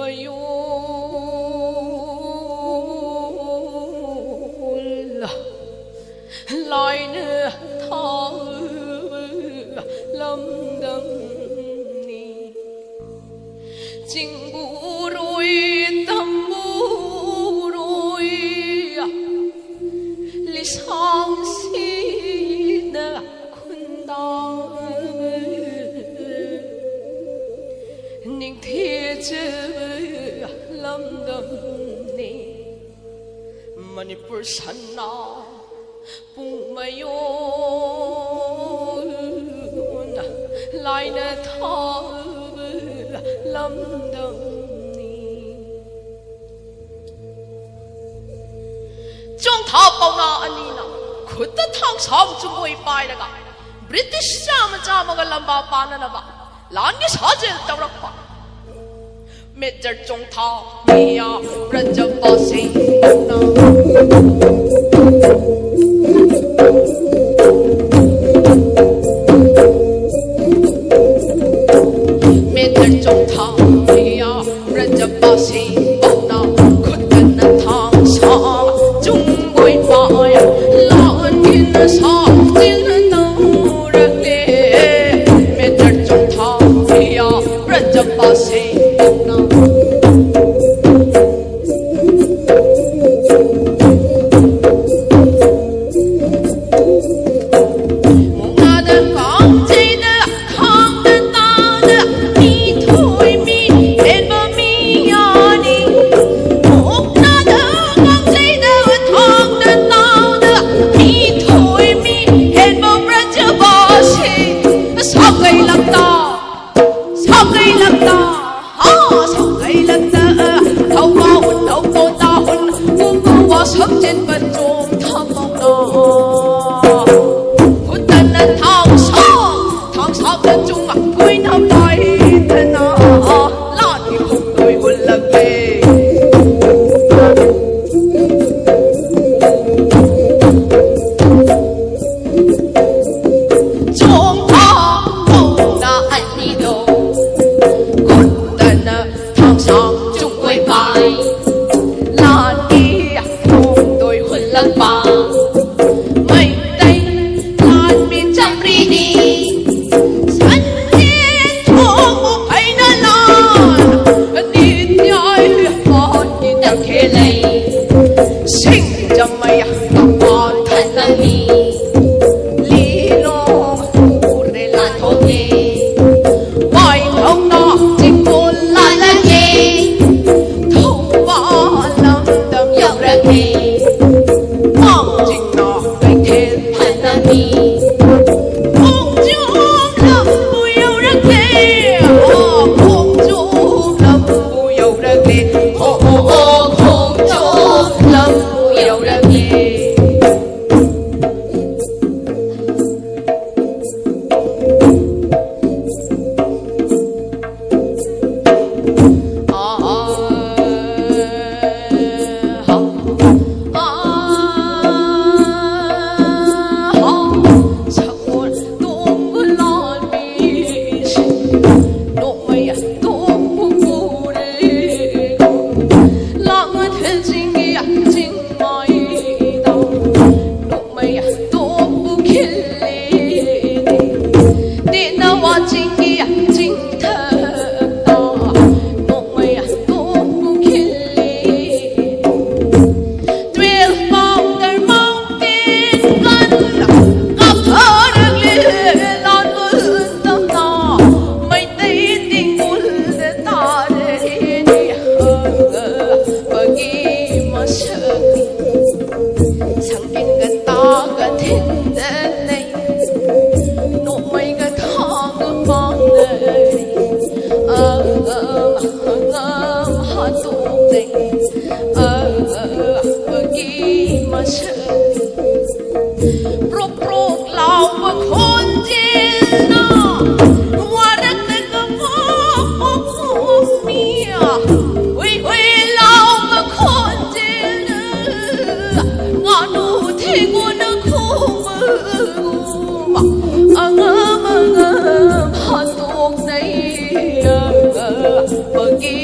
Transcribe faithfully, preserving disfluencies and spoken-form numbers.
ꯃꯌꯣꯜ ꯂꯥꯏꯅ ꯊꯥꯕ ꯂꯝꯗꯝꯅꯤ꯫ ꯆꯤꯡꯕꯨꯔꯣꯏ ꯇꯝꯕꯨꯔꯣꯏ ꯂꯤꯁꯥꯡꯁꯤꯅ ꯈꯨꯟꯗꯥꯕ ꯅꯤꯡꯊꯤꯖꯕ ꯂꯝꯗꯝꯅꯤ꯫ ꯃꯅꯤꯄꯨꯔ ꯁꯅꯥ ꯄꯨꯡ ꯃꯌꯣꯟ ꯂꯥꯏꯅ ꯊꯥꯕ ꯂꯝꯗꯝꯅꯤ꯫ ꯆꯣꯡꯊꯥ ꯄꯥꯎꯅꯥ ꯑꯅꯤꯅ ꯈꯨꯠꯇ ꯊꯥꯡꯁꯥꯡ ꯆꯨꯡꯒꯣꯏ ꯄꯥꯏꯔꯒ ꯕ꯭ꯔꯤꯇꯤꯁ ꯆꯥꯃ ꯆꯥꯃꯒ ꯂꯝꯕꯥ ꯄꯥꯅꯅꯕ ꯂꯥꯟꯒꯤ ꯁꯥꯖꯦꯜ ꯇꯧꯔꯛꯄ꯫ ꯃꯦꯖꯔ ꯆꯣꯡꯊꯥ ꯃꯤꯌꯥ ꯕ꯭ꯔꯖꯕꯥꯁꯤ ꯄꯥꯎꯅꯥ꯫ ꯃꯦꯖꯔ ꯆꯣꯡꯊꯥ ꯃꯤꯌꯥ ꯕ꯭ꯔꯖꯕꯥꯁꯤ ꯄꯥꯎꯅꯥ꯫ ꯈꯨꯠꯇꯅ ꯊꯥꯡ ꯁꯥꯡ ꯆꯨꯡꯒꯣꯏ ꯄꯥꯏ ꯂꯥꯟꯒꯤ ꯅꯁꯥ ꯆꯤꯟ ꯇꯧꯔꯛꯂꯦ꯫ ꯃꯦꯖꯔ ꯆꯣꯡꯊꯥ ꯃꯤꯌꯥ ꯕ꯭ꯔꯖꯕꯥꯁꯤ ꯄꯥꯎꯅꯥ꯫ ꯃꯨꯛꯅꯥꯗ ꯀꯥꯡꯖꯩꯗ ꯈꯥꯡꯗ ꯇꯥꯗ ꯃꯤꯊꯣꯏ ꯃꯤ ꯍꯦꯟꯕ ꯃꯤ ꯌꯥꯅꯤ꯫ ꯃꯨꯛꯅꯥꯗ ꯀꯥꯡꯖꯩꯗ ꯈꯥꯡꯗ ꯇꯥꯗ ꯃꯤꯊꯣꯏ ꯃꯤ ꯍꯦꯟꯕ ꯕ꯭ꯔꯖꯕꯥꯁꯤ ꯁꯥꯀꯩ ꯂꯝꯇꯥ ꯁꯥꯀꯩ ꯂꯝꯇꯥ ꯍꯥ ꯁꯥꯀꯩ ꯂꯝꯇꯥ ꯊꯧꯕꯥ ꯍꯨꯟ ꯊꯧꯕꯣ ꯇꯥ ꯍꯨꯟ ꯀꯨꯝꯕ ꯋꯥꯁꯛ ꯆꯦꯟꯕ ꯆꯣꯡ ꯊꯝꯃꯧꯅ ꯈꯨꯠꯇꯅ ꯊꯥꯡ ꯁꯥꯡ ꯊꯥꯡ ꯁꯥꯡꯅ ꯆꯨꯡ ꯀꯨꯏꯅ ꯄꯥꯏꯗꯅ ꯂꯥꯟꯒꯤ ꯈꯣꯡꯂꯣꯏ ꯍꯨꯜꯂꯛꯂꯦ꯫ ꯆꯣꯡꯊꯥ ꯄꯥꯎꯅꯥ ꯑꯅꯤꯗꯣ ꯈꯨꯠꯇꯅ ꯊꯥꯡꯁꯥꯡ ꯎꯏ ꯎꯏ ꯂꯥꯎꯕ ꯈꯣꯟꯖꯦꯜ, ꯉꯥꯅꯨ ꯊꯦꯡꯒꯨꯅ ꯈꯣꯡꯕꯒꯨꯝ, ꯑꯉꯝ ꯑꯉꯝ ꯍꯥꯠꯇꯣꯛꯅꯩ꯫ ꯄꯪꯒꯤ